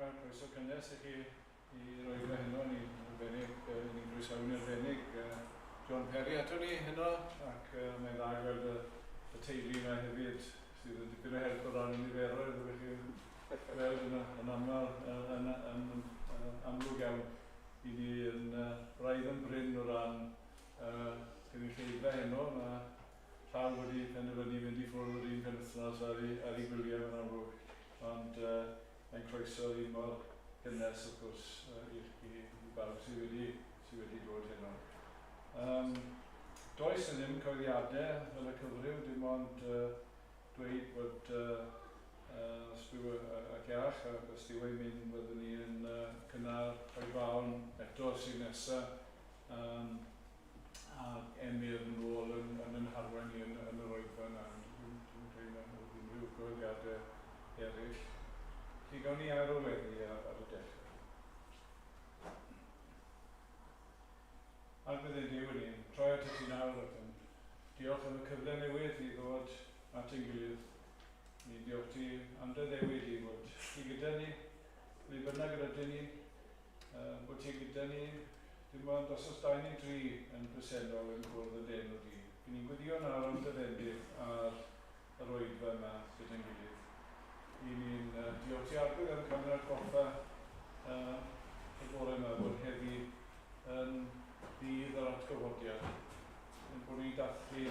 Croeso cynnes i chi i roedfa heno, ni'n arbennig, ni'n croesawu'n arbennig John Perry ato ni heno, ac mae'n dda gweld y teulu yma hefyd, sydd yn dipyn o help o ran y niferoedd, ydych chi'n gweld yn aml, yn amlwg iawn i ni yn braidd yn brin o ran cynulleidfa heno. Mae pawb wedi penderfynu mynd i ffwrdd yr un penwythnos ar ei gwyliau yn amlwg, ond mae'n croeso yr un mor gynnes wrth gwrs i bawb sydd wedi dod heno. Does yna ddim cyhoeddiadau fel y cyfryw, dim ond dweud bod os byw ac iach ac os dyw e'n mynd, byddwn ni yn cynnal oedfaon eto sydd nesaf a Emyr yn ôl yn harwain ni yn yr oedfa yna. Dwi'n credu na oedd unrhyw gyhoeddiadau eraill. Felly gawn ni air o weddi ar y dechrau. Arglwydd ein Duw, ni'n troi at ti nawr ac yn diolch am y cyfle newydd i ddod at ein gilydd. Ni'n diolch ti am dy ddewid i fod ti gyda ni, ble bynnag yr ydyn ni, bod ti gyda ni, dim ond os oes dau neu dri yn bresennol yn cwrdd yn dy enw di. Ni'n gweddio nawr am dy fendith ar yr oedfa yma gyda'n gilydd. I ni'n diolch ti, Arglwydd, am cael ein atgoffa y bore yma bod heddi yn ddydd yr atgyfodiad, yn bod ni'n dathlu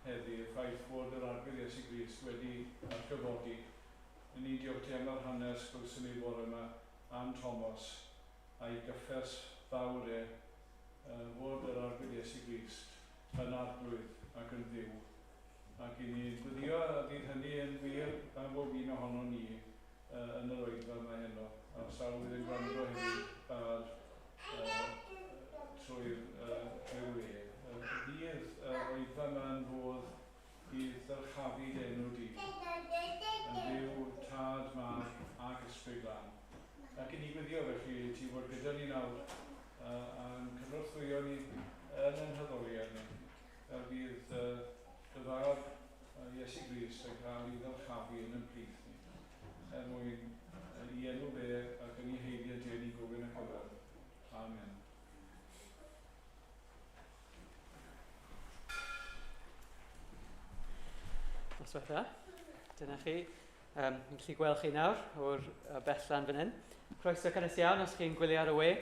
heddi y ffaith bod yr Arglwydd Iesu Grist wedi atgyfodi. I ni'n diolch ti am yr hanes glywson ni bore yma am Thomas a'i gyffes fawr e fod yr Arglwydd Iesu Grist yn Arglwydd ac yn Dduw. Ac i ni'n gweddio a fydd hynny yn wir am bob un ohono ni yn yr oedfa yma heno, a'r sawl fydd yn gwrando hefyd ar trwy'r we. Fydd yr oedfa yma yn fodd i ddyrchafu dy enw di, yn Dduw, Tad, Mab ac Ysbryd Glân. Ac i ni gweddio felly ti fod gyda ni nawr a'n cynorthwyo ni yn ein haddoliad ni, fel bydd dy fab Iesu Grist yn cael ei ddyrchafu yn ein plith ni, er mwyn i enw fe ac yn ei haeddiant e ni'n gofyn y cyfan. Amen. Noswaith dda. Dyna chi. Ni'n gallu gweld chi nawr o'r bellan fan hyn. Croeso cynnes iawn os chi'n gwylio ar y we.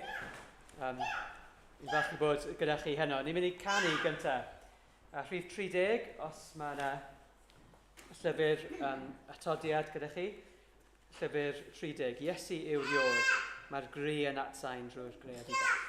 Fi'n falch i bod gyda chi heno. Ni'n mynd i canu gyntaf. A rhif 30, os mae yna llyfr atodiad gyda chi. Llyfr 30, Iesu yw'r Iôr. Mae'r gri yn atsain drwy'r greadigaeth.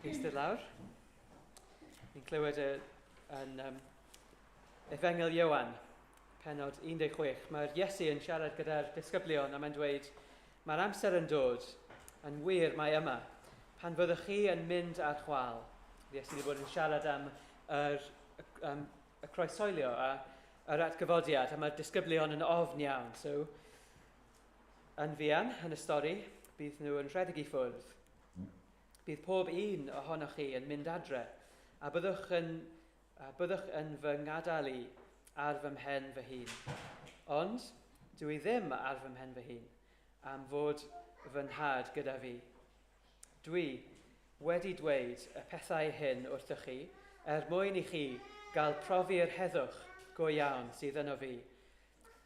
Eistedd lawr. Ni'n clywed y, yn Efengyl Ioan, pennod 16. Mae'r Iesu yn siarad gyda'r disgyblion a mae'n dweud, mae'r amser yn dod, yn wir mae yma, pan fyddwch chi yn mynd ar chwâl. Iesu wedi bod yn siarad am y croeshoelio a yr atgyfodiad, a mae'r disgyblion yn ofn iawn. So, yn fuan, yn y stori, bydd nhw yn rhedeg i ffwrdd. Bydd pob un ohonoch chi yn mynd adre, a byddwch yn fy ngadael i ar fy mhen fy hun. Ond dwi ddim ar fy mhen fy hun, am fod fy nhad gyda fi. Dwi wedi dweud y pethau hyn wrthych chi, er mwyn i chi gael profi'r heddwch go iawn sydd yno fi.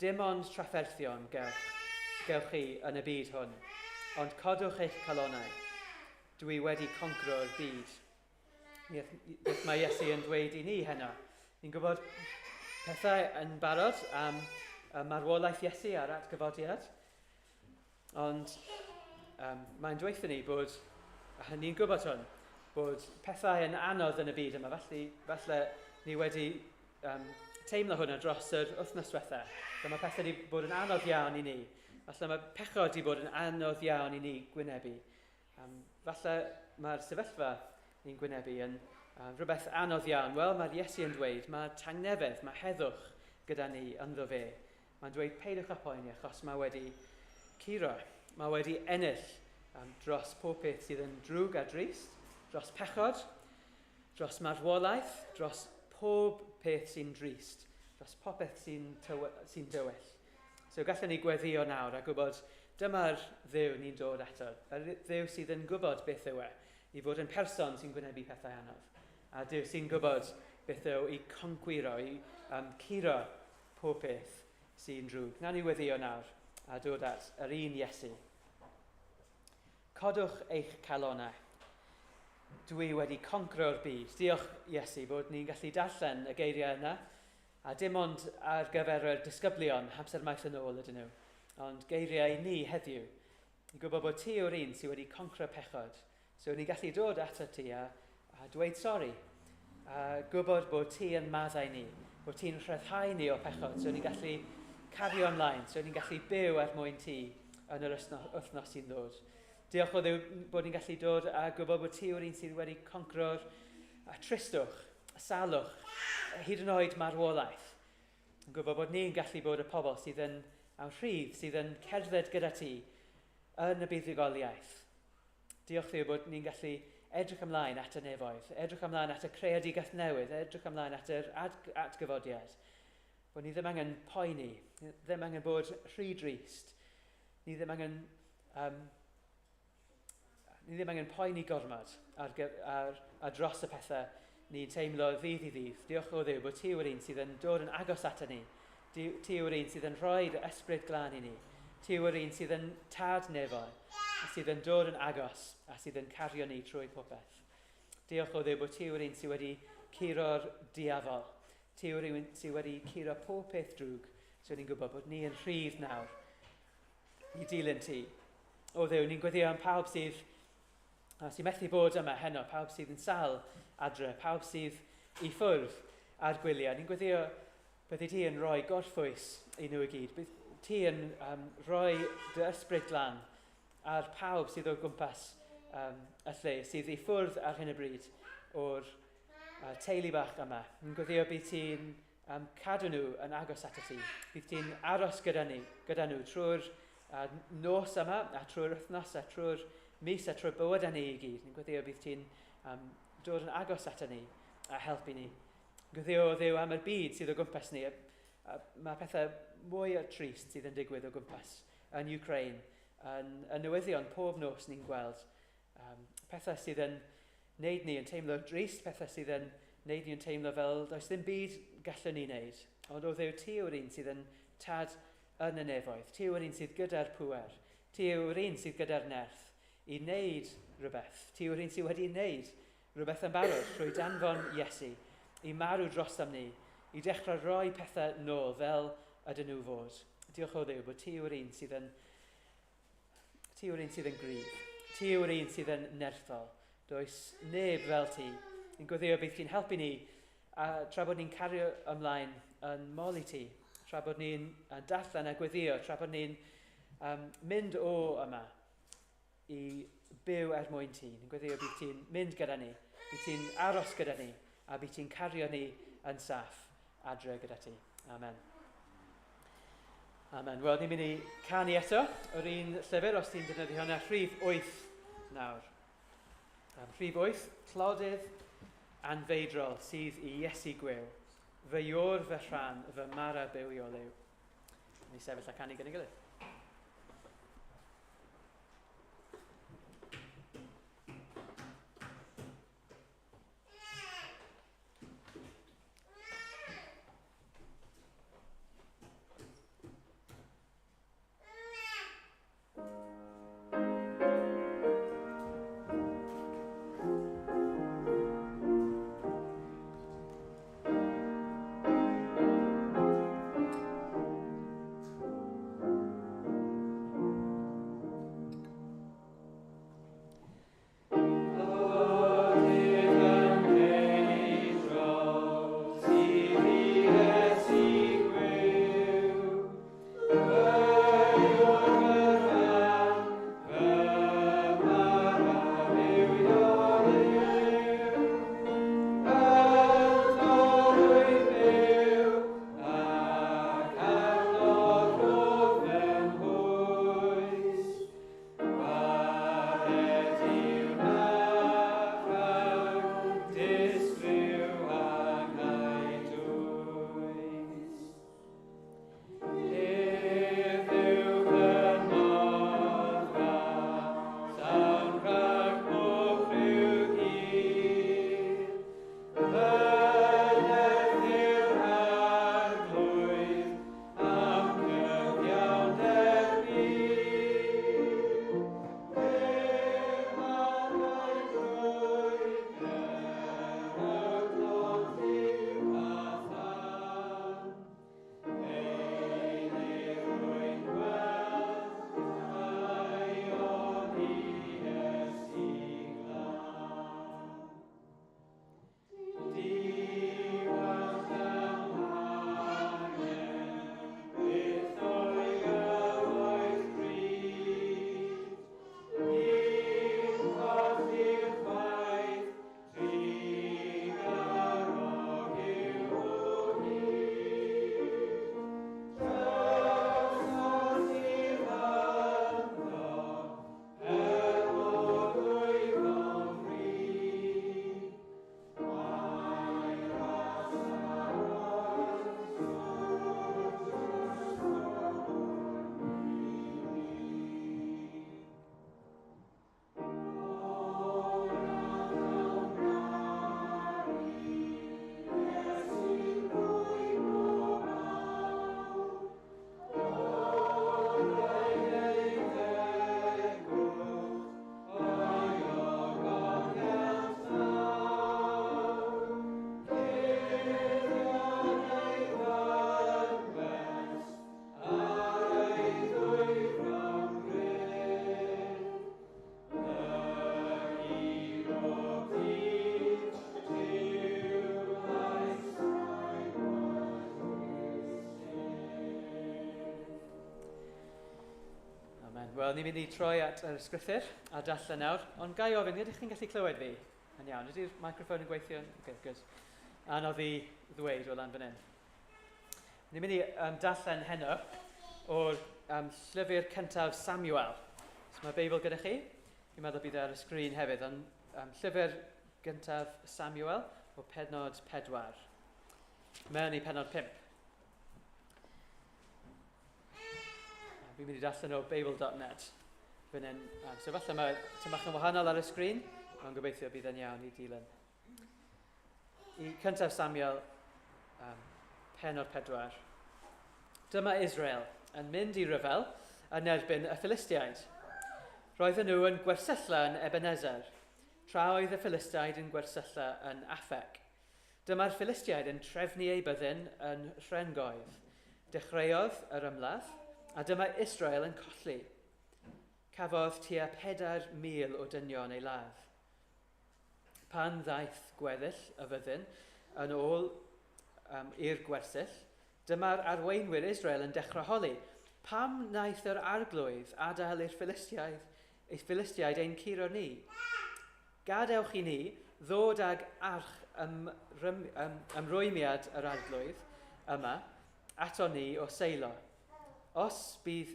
Dim ond trafferthion gewch chi yn y byd hwn, ond codwch eich calonnau. Dwi wedi concro'r byd. Beth mae Iesu yn dweud i ni heno. Ni'n gwybod pethau yn barod am marwolaeth Iesu a'r atgyfodiad, ond mae'n dweud ni bod, a ni'n gwybod hwn, bod pethau yn anodd yn y byd yma. Falle ni wedi teimlo hwnna dros yr wythnos diwetha. So mae pethau wedi bod yn anodd iawn i ni. Falle mae pechod wedi bod yn anodd iawn i ni gwynebu. Falle mae'r sefyllfa ni'n gwynebu yn rhywbeth anodd iawn. Wel, mae'r Iesu yn dweud, mae tangnefedd, mae heddwch gyda ni ynddo fe. Mae'n dweud peidiwch â poeni achos mae wedi curo. Mae wedi ennill dros pob peth sydd yn drwg a drist, dros pechod, dros marwolaeth, dros pob peth sy'n drist, dros popeth sy'n dywyll. So gallwn ni gweddio nawr a gwybod dyma'r Dduw ni'n dod ato, y Dduw sydd yn gwybod beth yw e, i fod yn person sy'n gwynebu pethau anodd, a Duw sy'n gwybod beth yw i concwyro, i curo pob peth sy'n drwg. Nawn ni weddio nawr a dod at yr un Iesu. Codwch eich calonnau. Dwi wedi concro'r byd. Diolch Iesu bod ni'n gallu darllen y geiriau yna, a dim ond ar gyfer yr disgyblion amser maith yn ôl ydyn nhw, ond geiriau i ni heddiw. I gwybod bod ti yw'r un sydd wedi concro pechod. So ni'n gallu dod ato ti a dweud sori. A gwybod bod ti yn maddau ni, bod ti'n rhyddhau ni o pechod. So ni'n gallu cario ymlaen, so ni'n gallu byw er mwyn ti yn yr wythnos sy'n ddod. Diolch o Dduw bod ni'n gallu dod a gwybod bod ti yw'r un sydd wedi concro'r tristwch, salwch, hyd yn oed marwolaeth. Yn gwybod bod ni'n gallu bod y pobl sydd yn rhydd, sydd yn cerdded gyda ti yn y buddugoliaeth. Diolch Dduw bod ni'n gallu edrych ymlaen at y nefoedd, edrych ymlaen at y creadigaeth newydd, edrych ymlaen at yr atgyfodiad. Bod ni ddim angen poeni, ddim angen bod rhy drist, ni ddim angen poeni gormod ar dros y pethau ni'n teimlo ddydd i ddydd. Diolch o Dduw bod ti yw'r un sydd yn dod yn agos ato ni. Ti yw'r un sydd yn rhoi dy ysbryd glân i ni. Ti yw'r un sydd yn tad nefoedd, sydd yn dod yn agos a sydd yn cario ni trwy popeth. Diolch o Dduw bod ti yw'r un sydd wedi curo'r diafol. Ti yw'r un sydd wedi curo pob peth drwg. So ni'n gwybod bod ni yn rhydd nawr i dilyn ti. O Dduw, ni'n gweddio am pawb sydd methu bod yma heno, pawb sydd yn sâl adre, pawb sydd i ffwrdd ar gwyliau. Ni'n gweddio byddi ti yn rhoi gorffwys i nhw i gyd. Bydd ti yn rhoi dy ysbryd glân ar pawb sydd o gwmpas y lle, sydd i ffwrdd ar hyn o bryd o'r teulu bach yma. Ni'n gweddio bydd ti'n cadw nhw yn agos ato ti. Bydd ti'n aros gyda nhw trwy'r nos yma, a trwy'r wythnos, a trwy'r mis, a trwy'r bywyd â ni i gyd. Ni'n gweddio bydd ti'n dod yn agos ato ni a helpu ni. Gweddio Dduw am y byd sydd o gwmpas ni. Mae pethau mwy o trist sydd yn digwydd o gwmpas yn Ukraine. Yn y newyddion pob nos ni'n gweld pethau sydd yn wneud ni yn teimlo drist, pethau sydd yn wneud ni yn teimlo fel does ddim byd gallwn ni wneud. Ond o Dduw, ti yw'r un sydd yn tad yn y nefoedd. Ti yw'r un sydd gyda'r pŵer. Ti yw'r un sydd gyda'r nerth i wneud rhywbeth. Ti yw'r un sydd wedi wneud rhywbeth yn barod trwy danfon Iesu i marw dros am ni, i dechrau rhoi pethau nôl fel ydyn nhw fod. Diolch o Dduw bod ti yw'r un sydd yn gryf. Ti yw'r un sydd yn nerthol. Does neb fel ti. Ni'n gweddio bydd ti'n helpu ni a tra bod ni'n cario ymlaen yn moli ti, tra bod ni'n darllen a gweddio, tra bod ni'n mynd o yma i byw er mwyn ti. Ni'n gweddio bydd ti'n mynd gyda ni, bydd ti'n aros gyda ni, a bydd ti'n cario ni yn saff adre gyda ti. Amen. Amen. Wel, ni'n mynd i canu eto o'r un llyfr, os ti'n defnyddio hwnna, rhif 8 nawr. Rhif 8, tlodydd anfeidrol sydd i Iesu gwiw. Fy ior fy rhan, fy mara bywiol yw. Ni sefyll a canu gyda'n gilydd. Wel, ni'n mynd i troi at yr ysgrythur a darllen nawr, ond ga i ofyn, ydych chi'n gallu clywed fi? Yn iawn, ydy'r microffon yn gweithio? Okay, good. Anodd i ddweud o lan fan hyn. Ni'n mynd i darllen heno o'r llyfr cyntaf Samuel. So mae Beibl gyda chi. Fi'n meddwl bydd e ar y sgrin hefyd, ond llyfr gyntaf Samuel o pennod 4. Mewn i pennod 5. Fi'n mynd i darllen o Beibl.net. Fan hyn. So falle mae tymach yn wahanol ar y sgrin, ond gobeithio bydd yn iawn i dilyn. I cyntaf Samuel, pennod 4. Dyma Israel yn mynd i ryfel yn erbyn y Philistiaid. Roedden nhw yn gwersylla yn Ebenezer, tra oedd y Philistiaid yn gwersylla yn Affec. Dyma'r Philistiaid yn trefnu eu byddin yn Rhengoedd. Dechreuodd yr ymladd, a dyma Israel yn colli. Cafodd tua 4,000 o dynion ei ladd. Pan ddaeth gweddill y fyddin yn ôl i'r gwersyll, dyma'r arweinwyr Israel yn dechrau holi, pam wnaeth yr arglwydd adael i'r Philistiaid, i'r Philistiaid ein curo ni? Gadewch i ni ddod ag arch ymrwymiad yr arglwydd yma ato ni o Seilo. Os bydd,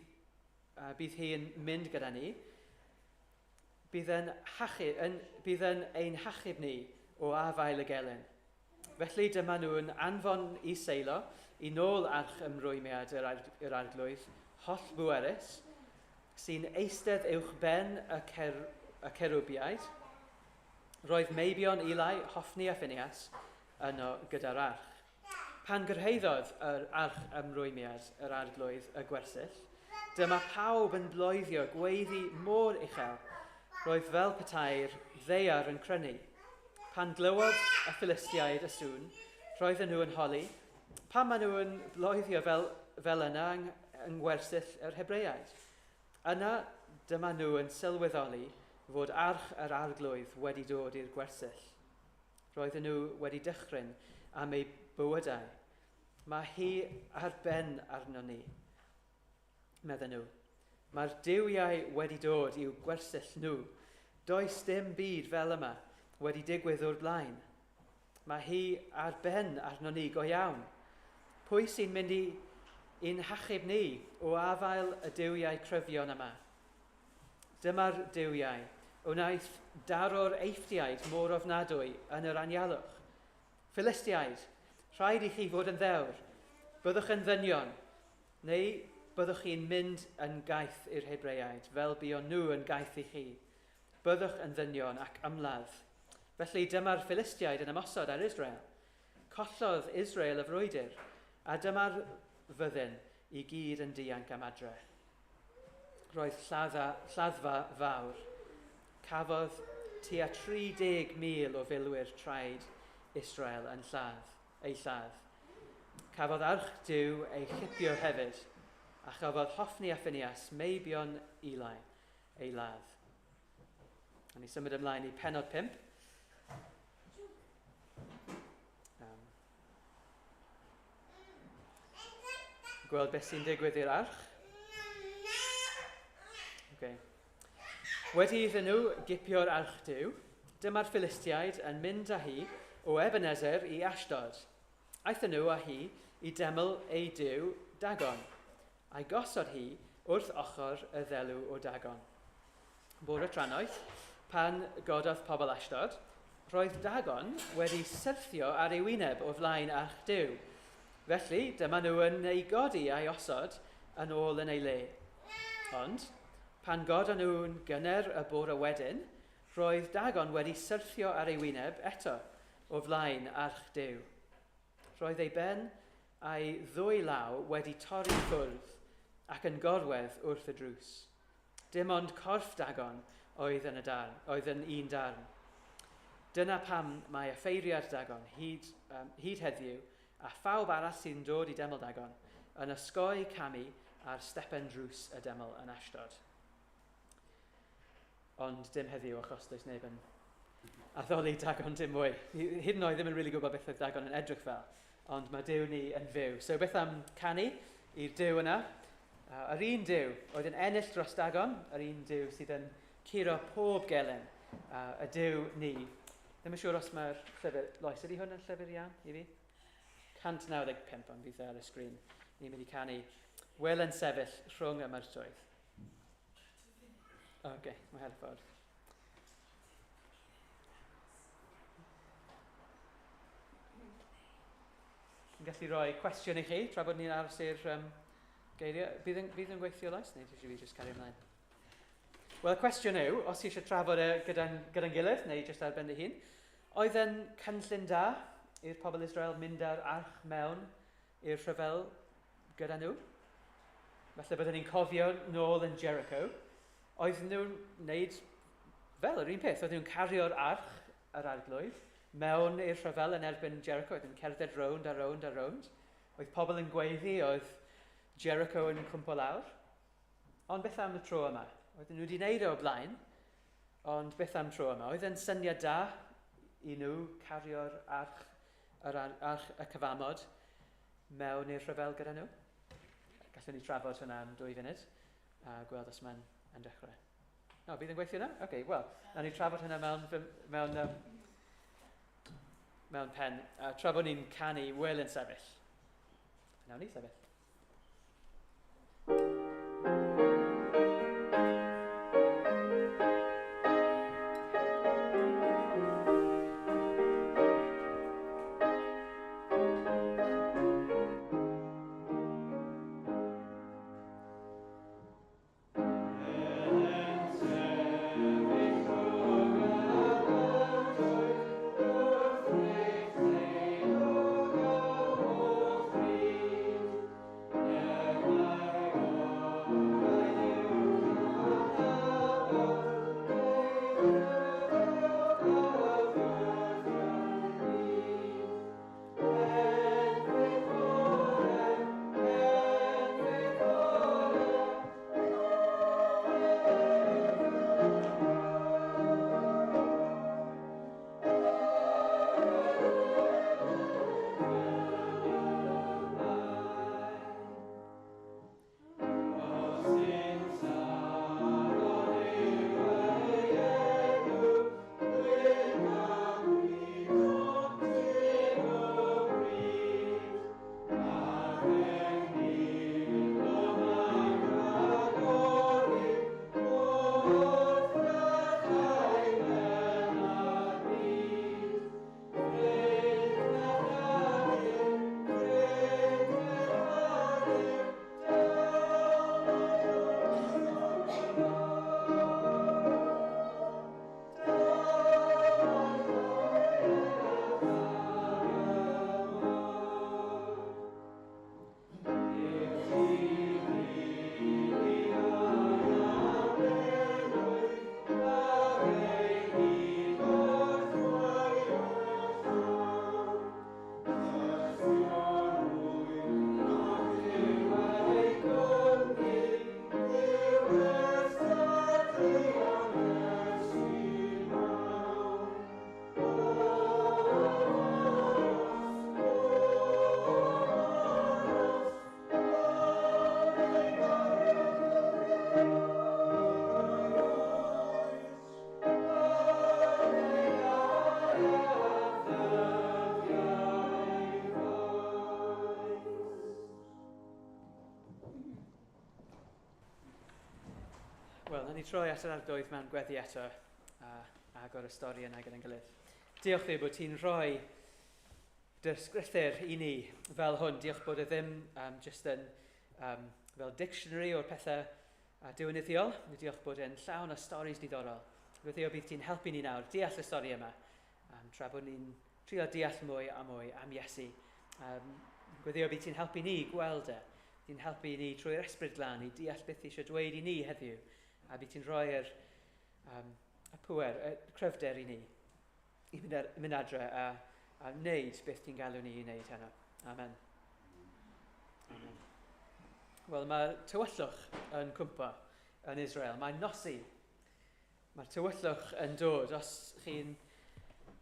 bydd hi'n mynd gyda ni, bydd yn, hachu, yn, bydd yn ein hachub ni o afael y gelyn. Felly dyma nhw'n anfon i Seilo i nôl arch ymrwymiad yr, yr arglwydd hollbwerus, sy'n eistedd uwch ben y, cer, y cerubiaid. Roedd meibion Eli, Hoffni a Phineas yno gyda'r arch. Pan gyrhaeddodd yr arch ymrwymiad yr arglwydd y gwersyll, dyma pawb yn bloeddio gweiddi mor uchel, roedd fel petai'r ddaear yn crynu. Pan glywodd y Philistiaid y sŵn, roedden nhw yn holi, pam maen nhw yn bloeddio fel, fel yna yng, yng ngwersyll yr Hebreaid? Yna dyma nhw yn sylweddoli fod arch yr arglwydd wedi dod i'r gwersyll. Roedden nhw wedi dychryn am eu bywydau. Mae hi ar ben arno ni, medden nhw. Mae'r duwiau wedi dod i'w gwersyll nhw. Does dim byd fel yma wedi digwydd o'r blaen. Mae hi ar ben arno ni go iawn. Pwy sy'n mynd i i'n hachub ni o afael y duwiau cryfion yma? Dyma'r duwiau wnaeth daro'r Eifftiaid mor ofnadwy yn yr anialwch. Philistiaid, rhaid i chi fod yn ddewr. Byddwch yn ddynion, neu byddwch chi'n mynd yn gaeth i'r Hebreaid, fel buon nhw yn gaeth i chi. Byddwch yn ddynion ac ymladd. Felly dyma'r Philistiaid yn ymosod ar Israel. Collodd Israel y frwydr, a dyma'r fyddin i gyd yn dianc am adre. Roedd lladda, lladdfa fawr. Cafodd tua 30,000 o filwyr traed Israel yn lladd, ei lladd. Cafodd arch Duw ei chipio hefyd, a chafodd Hoffni a Phineas, meibion Eli, ei ladd. A ni symud ymlaen i penod 5. Gweld beth sy'n digwydd i'r arch. Okay. Wedi iddyn nhw gipio'r arch Duw, dyma'r Philistiaid yn mynd â hi o Ebenezer i Ashdod. Aethon nhw â hi i deml ei duw Dagon, a'i gosod hi wrth ochr y ddelw o Dagon. Bore trannoeth, pan gododd pobl Ashdod, roedd Dagon wedi syrthio ar ei wyneb o flaen arch Duw. Felly, dyma nhw yn ei godi a'i osod yn ôl yn ei le. Ond, pan godon nhw'n gynner y bore wedyn, roedd Dagon wedi syrthio ar ei wyneb eto o flaen arch Duw. Roedd ei ben a'i ddwy law wedi torri ffwrdd ac yn gorwedd wrth y drws. Dim ond corff Dagon oedd yn, y darn, oedd yn un darn. Dyna pam mae offeiriad Dagon hyd, hyd heddiw a phawb arall sy'n dod i deml Dagon yn osgoi camu ar stepen drws y deml yn Ashdod. Ond dim heddiw achos does neb yn addoli Dagon dim mwy. Hyd yn oed ddim yn rili really gwybod beth oedd Dagon yn edrych fel, ond mae Duw ni yn fyw. So beth am canu i'r Duw yna? Yr un Duw oedd yn ennill dros Dagon, yr un Duw sydd yn curo pob gelyn, y Duw ni. Ddim yn siŵr os mae'r llyfr... Lois, ydy hwn yn llyfr iawn i fi? 195, ond fydd e ar y sgrin. Ni'n mynd i canu Wel yn sefyll rhwng y myrtoedd. Oce, okay, mae her ffordd. Yn gallu rhoi cwestiwn i chi tra bod ni'n aros i'r geiriau. Bydd yn, bydd yn gweithio, Lois, neu ti eisiau fi jyst cario ymlaen? Wel, y cwestiwn yw, os ti eisiau trafod e gyda'n gyda gilydd, neu jyst ar ben dy hun, oedd yn cynllun da i'r pobl Israel mynd â'r arch mewn i'r rhyfel gyda nhw? Falle byddwn ni'n cofio nôl yn Jericho, oedd nhw'n wneud fel yr un peth, oedd nhw'n cario'r arch yr arglwydd mewn i'r rhyfel yn erbyn Jericho, oedd nhw'n cerdded rownd a rownd a rownd. Oedd pobl yn gweiddi, oedd Jericho yn cwmpo lawr. Ond beth am y tro yma? Oedden nhw wedi gwneud e o blaen, ond beth am tro yma? Oedd e'n syniad da i nhw cario'r arch, yr arch y cyfamod mewn i'r rhyfel gyda nhw? Gallwn ni trafod hwnna am 2 funud a gweld os mae'n yn dechrau. No, bydd yn gweithio na? Oce, okay, wel, nawn ni trafod hynna mewn pen. Tra bod ni'n canu Wel yn sefyll. Nawn ni sefyll. Wel, nawn ni troi at yr Arglwydd mewn gweddi eto a agor y stori yna gyda'n gilydd. Diolch Dduw bod ti'n rhoi dy ysgrythur i ni fel hwn. Diolch bod e ddim just yn fel dictionary o'r pethau diwinyddiol. Diolch bod e'n llawn o storis diddorol. Gweddio bydd ti'n helpu ni nawr deall y stori yma, tra bod ni'n trio deall mwy a mwy am Iesu. Gweddio bydd ti'n helpu ni gweld e. Ti'n helpu ni trwy'r Ysbryd Glân i deall beth ti eisiau dweud i ni heddiw. A bydd ti'n rhoi'r y pŵer, y cryfder i ni i mynd adre a wneud beth ti'n galw ni i wneud heno. Amen. Amen. Wel, mae tywyllwch yn cwmpo yn Israel. Mae'n nosi. Mae'r tywyllwch yn dod. Os chi'n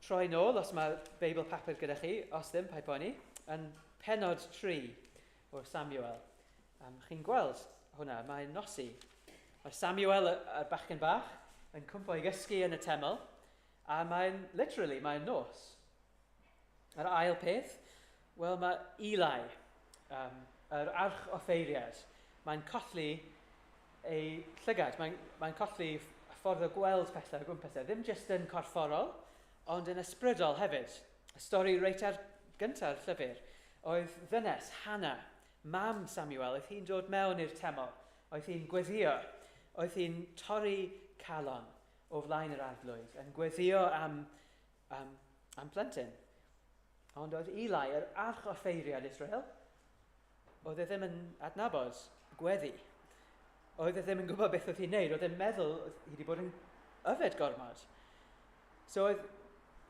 troi nôl, os mae Beibl papur gyda chi, os ddim, paid poeni, yn pennod 3 o'r Samuel. Chi'n gweld hwnna, mae'n nosi. Mae Samuel, y bachgen bach, yn cwmpo i gysgu yn y teml, a mae'n, literally, mae'n nos. Yr ail peth, wel, mae Eli, yr archoffeiriad, mae'n colli ei llygad, mae'n colli ffordd o gweld pethau o gwmpas e, ddim jyst yn corfforol, ond yn ysbrydol hefyd. Y stori reit ar gynta'r llyfr oedd ddynes, Hannah, mam Samuel, oedd hi'n dod mewn i'r teml, oedd hi'n gweddio, oedd hi'n torri calon o flaen yr Arglwydd, yn gweddio am plentyn. Ond oedd Eli, yr archoffeiriad Israel, oedd e ddim yn adnabod gweddi. Oedd e ddim yn gwybod beth oedd hi'n neud, oedd e'n meddwl oedd hi wedi bod yn yfed gormod. So oedd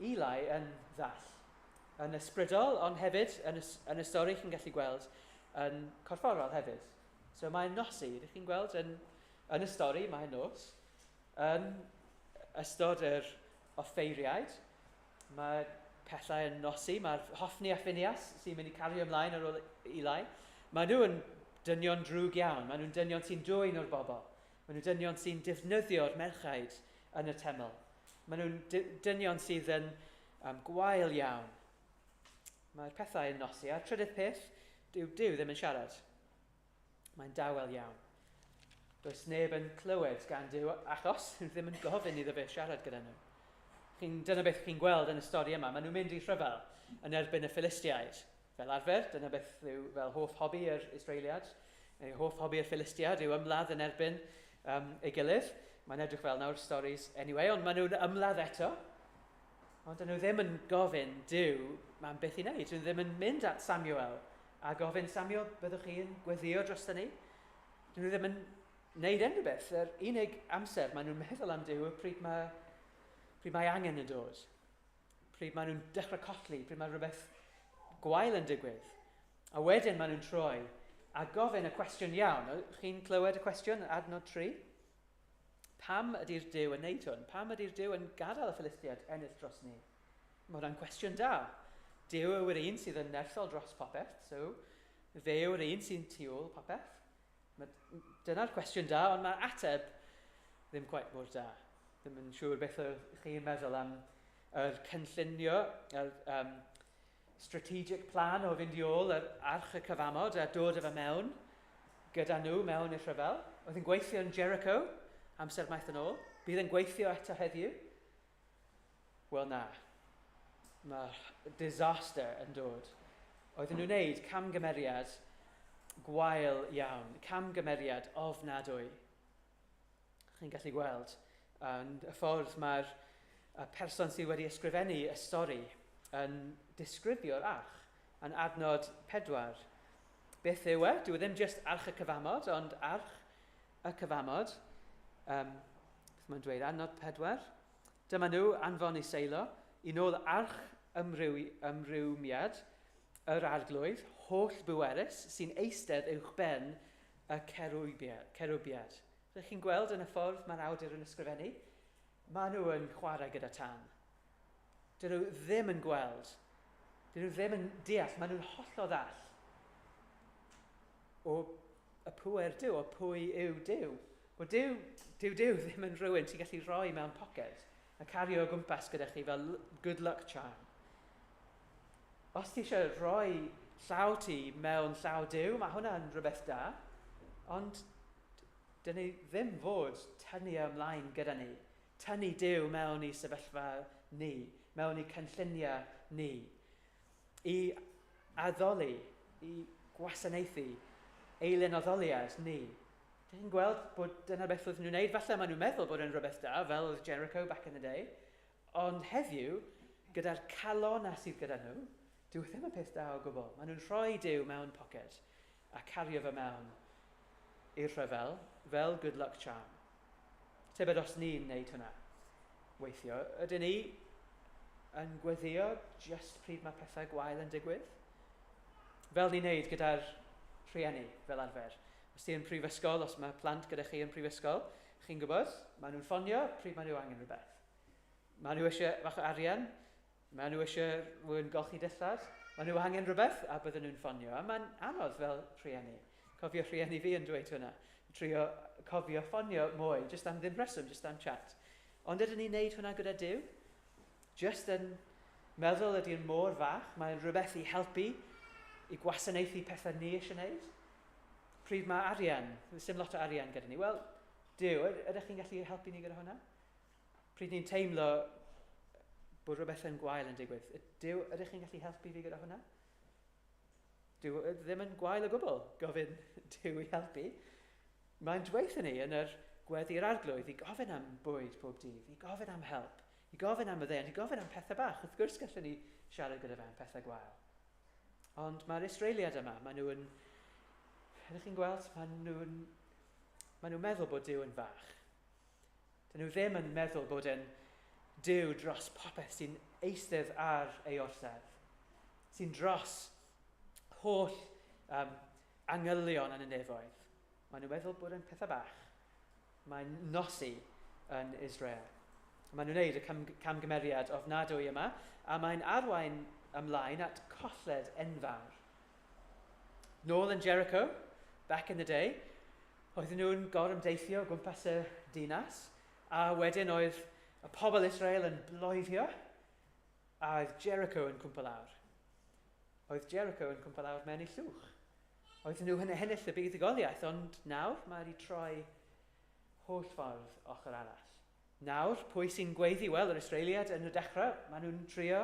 Eli yn ddall, yn ysbrydol, ond hefyd, yn y stori chi'n gallu gweld, yn corfforol hefyd. So mae'n nosi, ydych chi'n gweld, yn y stori mae'n nos, yn ystod yr offeiriaid, Mae pethau yn nosi, mae'r Hoffni a Phineas sy'n mynd i cario ymlaen ar ôl Eli. Mae nhw yn dynion drwg iawn, mae nhw'n dynion sy'n dwyn o'r bobl. Mae nhw'n dynion sy'n defnyddio'r merchaid yn y teml. Mae nhw'n dynion sydd yn gwael iawn. Mae'r pethau yn nosi. A'r trydydd peth, dyw Duw ddim yn siarad. Mae'n dawel iawn. Does neb yn clywed gan Duw achos ddim yn gofyn iddo fe siarad gyda nhw. Dyna beth chi'n gweld yn y stori yma. Maen nhw'n mynd i rhyfel yn erbyn y Philistiaid. Fel arfer, dyna beth yw fel hoff hobi yr Israeliad. Neu hoff hobi yr Philistiaid yw ymladd yn erbyn ei gilydd. Mae'n edrych fel nawr stories anyway, ond maen nhw'n ymladd eto. Ond dyn nhw ddim yn gofyn Duw mae'n beth i wneud. Dyn nhw ddim yn mynd at Samuel a gofyn, Samuel, byddwch chi'n gweddio dros ni? Dyn nhw ddim yn wneud unrhyw beth. Yr unig amser maen nhw'n meddwl am Duw yw pryd mae angen yn dod. Pryd maen nhw'n dechrau colli, pryd mae rhywbeth gwael yn digwydd. A wedyn maen nhw'n troi a gofyn y cwestiwn iawn. Chi'n clywed y cwestiwn, adnod 3? Pam ydy'r Duw yn neud hwn? Pam ydy'r Duw yn gadael y Philistiaid ennill dros ni? Mae hwnna'n cwestiwn da. Duw yw'r un sydd yn nerthol dros popeth, so fe yw'r un sy'n tu ôl popeth. Dyna'r cwestiwn da, ond mae'r ateb ddim quite mor da. Ddim yn siŵr beth ydych chi'n meddwl am yr cynllunio, yr strategic plan o fynd i ôl yr arch y cyfamod a dod efo mewn gyda nhw mewn i'r rhyfel. Oedd yn gweithio yn Jericho amser maith yn ôl. Bydd yn gweithio eto heddiw. Wel na. Mae disaster yn dod. Oedden nhw'n wneud camgymeriad gwael iawn. Camgymeriad ofnadwy. Chi'n gallu gweld yn y ffordd mae'r person sydd wedi ysgrifennu y stori yn disgrifio'r arch yn adnod 4. Beth yw e? Dyw e ddim jyst arch y cyfamod, ond arch y cyfamod. Beth mae'n dweud? Adnod 4. Dyma nhw anfon i Seilo, i nôl arch ymrwymiad yr arglwydd, holl bwerus, sy'n eistedd uwchben y cerubiad. Rydych chi'n gweld yn y ffordd mae'r awdur yn ysgrifennu? Maen nhw yn chwarae gyda tân. Dyn nhw ddim yn gweld. Dyn nhw ddim yn deall. Maen nhw'n hollol ddall o y pŵer Duw, o pwy yw Duw. Wel, Duw ddim yn rhywun ti'n gallu rhoi mewn poced a cario o gwmpas gyda chi fel good luck charm. Os ti eisiau rhoi llaw ti mewn llaw Duw, mae hwnna'n rhywbeth da, ond dyn ni ddim fod tynnu ymlaen gyda ni, tynnu Duw mewn i sefyllfa ni, mewn i cynlluniau ni, i addoli, i gwasanaethu eilun addoliad ni. Dyn ni'n gweld bod dyna beth oedd nhw'n wneud. Falle maen nhw'n meddwl bod yn rhywbeth da, fel oedd Jericho back in the day. Ond heddiw, gyda'r calon sydd gyda nhw, dyw e ddim yn peth da o gwbl. Maen nhw'n rhoi Duw mewn poced a cario fe mewn i'r rhyfel fel good luck charm. Tybed os ni'n wneud hwnna weithio, ydyn ni yn gweddio just pryd mae pethau gwael yn digwydd? Fel ni'n wneud gyda'r rhieni fel arfer. Os ti yn prifysgol, os mae plant gyda chi yn prifysgol, chi'n gwybod, maen nhw'n ffonio pryd maen nhw angen rhywbeth. Maen nhw eisiau bach o arian, maen nhw eisiau rhywun golchi dillad, maen nhw angen rhywbeth a bydden nhw'n ffonio. A mae'n anodd fel rhieni. Cofio rhieni fi yn dweud hwnna. Trio cofio ffonio mwy, just am ddim rheswm, just am chat. Ond ydyn ni'n neud hwnna gyda Duw? Just yn meddwl ydy'n mor fach, mae'n rhywbeth i helpu, i gwasanaethu pethau ni eisiau wneud. Pryd mae arian, dim lot o arian gyda ni. Wel, Duw, ydych chi'n gallu helpu ni gyda hwnna? Pryd ni'n teimlo bod rhywbeth yn gwael yn digwydd, Duw, ydych chi'n gallu helpu fi gyda hwnna? Duw ddim yn gwael o gwbl gofyn Duw i helpu. Mae'n dweud ni yn yr gweddi'r arglwydd i gofyn am bwyd pob dydd, i gofyn am help, i gofyn am y ddeon, i gofyn am pethau bach. Wrth gwrs gallwn ni siarad gyda fe am pethau gwael. Ond mae'r Israeliad yma, maen nhw yn... Ydych chi'n gweld? Maen nhw'n meddwl bod Duw yn fach. Dyn nhw ddim yn meddwl bod e'n Duw dros popeth sy'n eistedd ar ei orsedd, sy'n dros holl angylion yn y nefoedd. Maen nhw'n meddwl bod e'n pethau bach. Mae'n nosi yn Israel. Maen nhw'n gwneud y camgymeriad ofnadwy yma, a mae'n arwain ymlaen at colled enfawr. Nôl yn Jericho, back in the day, oedden nhw'n gorymdeithio o gwmpas y dinas, a wedyn oedd y pobl Israel yn bloeddio, a oedd Jericho yn cwmpa lawr. Oedd Jericho yn cwmpa lawr mewn i llwch. Oedden nhw yn ennill y buddugoliaeth, ond nawr mae wedi troi holl ffordd ochr arall. Nawr, pwy sy'n gweiddi? Wel, yr Israeliad yn y dechrau, maen nhw'n trio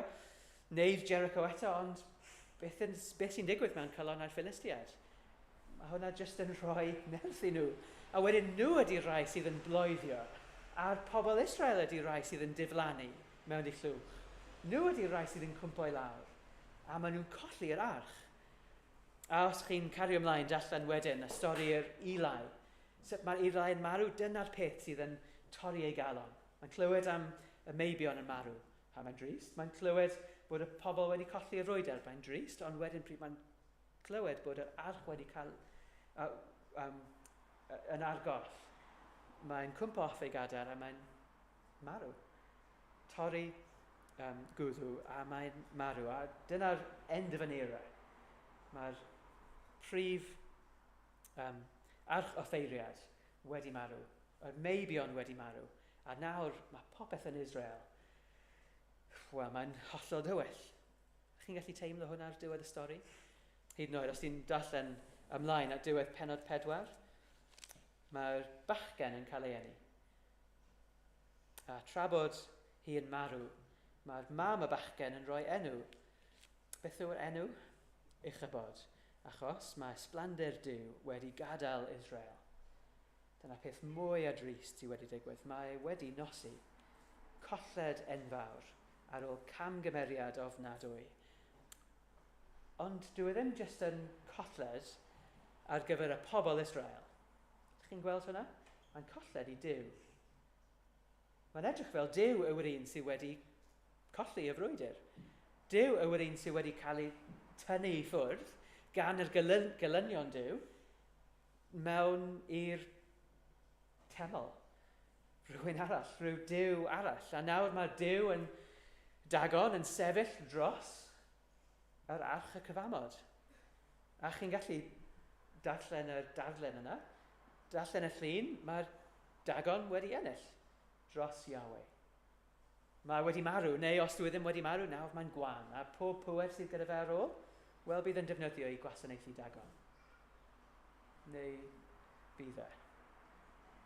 wneud Jericho eto, ond beth sy'n digwydd mewn calonnau'r Philistiaid? Mae hwnna jyst yn rhoi nerth i nhw. A wedyn nhw ydy'r rhai sydd yn bloeddio, a'r pobl Israel ydy'r rhai sydd yn diflannu mewn i llwch. Nhw ydy'r rhai sydd yn cwmpo i lawr, a maen nhw'n colli'r arch. A os chi'n cario ymlaen darllen wedyn y stori'r Eli, sut mae'r Eli yn marw, dyna'r peth sydd yn torri ei galon. Mae'n clywed am y meibion yn marw. A mae'n drist. Mae'n clywed bod y pobl wedi colli y frwydr. Mae'n drist, ond wedyn pryd mae'n clywed bod yr arch wedi cael yn ar goll, mae'n cwmpo off ei gadair a mae'n marw. Torri gwddw a mae'n marw. A dyna'r end of an era. Mae'r prif arch offeiriad wedi marw. Yr meibion wedi marw. A nawr mae popeth yn Israel. Wel, mae'n hollol dywyll. Chi'n gallu teimlo hwnna ar diwedd y stori? Hyd yn oed, os ti'n darllen ymlaen at diwedd pennod 4, mae'r bachgen yn cael ei eni. A tra bod hi yn marw, mae'r mam y bachgen yn rhoi enw. Beth yw'r enw? Ichabod. Achos mae ysblander Duw wedi gadael Israel. Dyna peth mwy a drist sydd wedi digwydd. Mae wedi nosi. Colled enfawr ar ôl camgymeriad ofnadwy. Ond dyw e ddim jyst yn colled ar gyfer y pobl Israel. Ydych chi'n gweld hwnna? Mae'n colled i Duw. Mae'n edrych fel Duw yw'r un sydd wedi colli y frwydr. Duw yw'r un sydd wedi cael ei tynnu i ffwrdd gan yr gelynion Duw mewn i'r teml. Rhywun arall, rhyw Duw arall. A nawr mae Duw yn Dagon yn sefyll dros yr arch y cyfamod. A chi'n gallu darllen y darllen yna, darllen y llun, mae'r Dagon wedi ennill dros Yahweh. Mae wedi marw, neu os dwi ddim wedi marw, nawr mae'n gwan, a pob pŵer sydd gyda fe ar ôl, wel bydd yn defnyddio i gwasanaethu Dagon. Neu bydd e.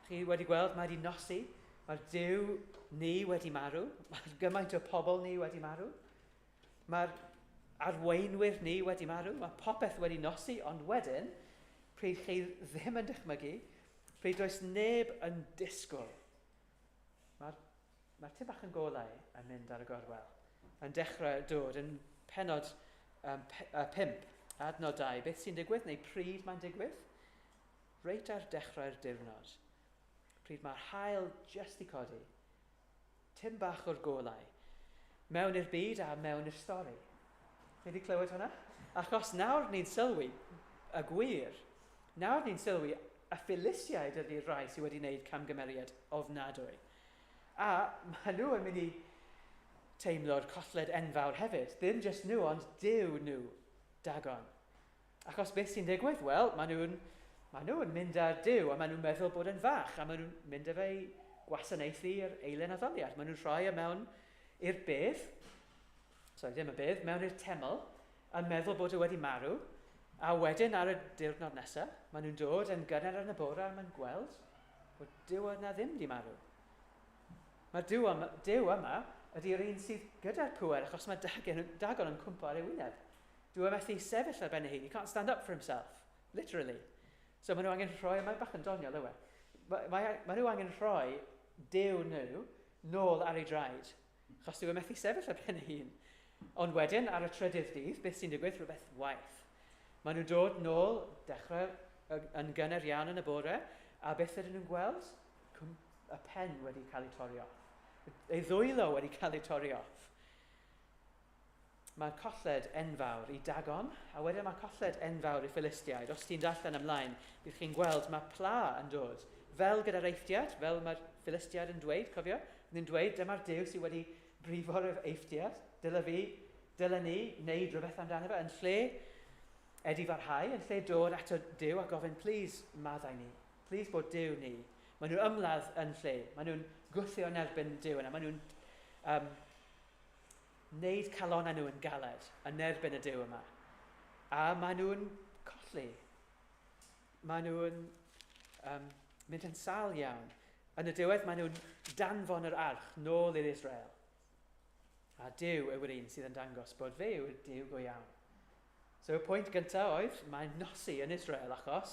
Chi wedi gweld, mae wedi nosi, mae'r Duw ni wedi marw, mae'r gymaint o pobl ni wedi marw, mae'r arweinwyr ni wedi marw, mae popeth wedi nosi, ond wedyn, pryd chi ddim yn dychmygu, pryd does neb yn disgwyl, mae'r tip bach yn golau yn mynd ar y gorwel, yn dechrau dod yn pennod 5, adnod 2. Beth sy'n digwydd, neu pryd mae'n digwydd? Reit ar dechrau'r diwrnod, pryd mae'r haul jyst i codi, tim bach o'r golau, mewn i'r byd a mewn i'r stori. Chi wedi clywed hwnna? Achos nawr ni'n sylwi y gwir, nawr ni'n sylwi y Philistiaid ydy'r rhai sydd wedi wneud camgymeriad ofnadwy. A maen nhw yn mynd i teimlo'r colled enfawr hefyd. Ddim jyst nhw, ond Duw nhw, Dagon. Achos beth sy'n digwydd? Wel, maen nhw'n mynd ar Duw a maen nhw'n meddwl bod yn fach a maen nhw'n mynd â fe i gwasanaethu yr eilen addoliad. Maen nhw'n rhoi e mewn i'r bedd, sorry, ddim y bedd, mewn i'r teml, yn meddwl bod e wedi marw, a wedyn ar y diwrnod nesaf, maen nhw'n dod yn gynnar yn y bore a maen gweld bod Duw yna ddim wedi marw. Mae'r Duw yma ydy'r un sydd gyda'r pŵer, achos mae Dagon yn cwmpo ar ei wyneb. Dyw e methu sefyll ar ben ei hun. He can't stand up for himself, literally. So maen nhw angen rhoi, mae'n bach yn doniol yw e, maen nhw angen rhoi Duw nhw nôl ar ei draed, achos dyw e methu sefyll ar ben ei hun. Ond wedyn, ar y trydydd dydd, beth sy'n digwydd? Rhywbeth waeth. Maen nhw'n dod nôl, dechrau yn gynnar iawn yn y bore, a beth ydyn nhw'n gweld? Y pen wedi cael ei torri off. Ei ddwylo wedi cael ei torri off. Mae'r colled enfawr i Dagon, a wedyn mae colled enfawr i Philistiaid. Os ti'n darllen ymlaen, bydd chi'n gweld mae pla yn dod. Fel gyda'r Eifftiaid, fel mae'r Philistiaid yn dweud, cofio? Nhw'n dweud, dyma'r Duw sydd wedi brifo'r Eifftiad, dyle fi, dyle ni wneud rhywbeth amdano fe, yn lle edifarhau, yn lle dod ato Duw a gofyn, please, maddau ni, please bod Duw ni. Maen nhw'n ymladd yn lle, maen nhw'n gwthio yn erbyn Duw yna, maen nhw'n wneud calonau nhw yn galed yn erbyn y Duw yma. A maen nhw'n colli. Maen nhw'n mynd yn sâl iawn. Yn y diwedd, maen nhw'n danfon yr arch nôl i'r Israel. A Duw yw'r un sydd yn dangos bod fe yw'r Duw go iawn. So y pwynt gyntaf oedd, mae'n nosi yn Israel achos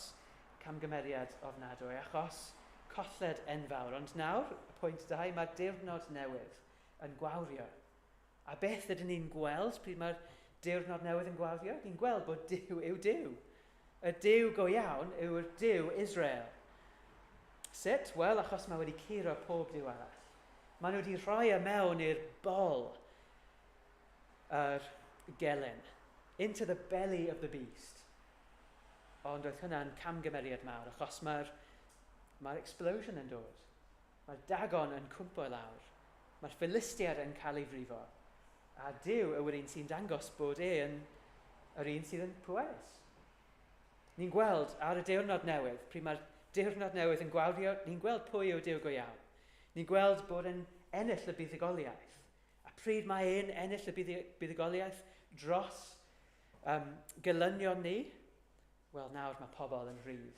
camgymeriad ofnadwy, achos colled enfawr. Ond nawr, y pwynt 2, mae'r diwrnod newydd yn gwawrio. A beth ydyn ni'n gweld pryd mae'r diwrnod newydd yn gwawrio? Ni'n gweld bod Duw yw Duw. Y Duw go iawn yw'r Duw Israel. Sut? Wel, achos mae wedi curo pob Duw arall. Maen nhw wedi rhoi e mewn i'r bol yr gelyn. Into the belly of the beast. Ond oedd hwnna'n camgymeriad mawr, achos mae'r explosion yn dod. Mae'r Dagon yn cwmpo lawr. Mae'r Philistiad yn cael ei frifo. A Duw yw'r un sy'n dangos bod e yn yr un sydd yn pwerus. Ni'n gweld ar y diwrnod newydd, pryd mae'r diwrnod newydd yn gwawrio, ni'n gweld pwy yw Duw go iawn. Ni'n gweld bod e'n ennill y buddugoliaeth. A pryd mae e'n ennill y buddugoliaeth dros gelynion ni, wel nawr mae pobl yn rhydd.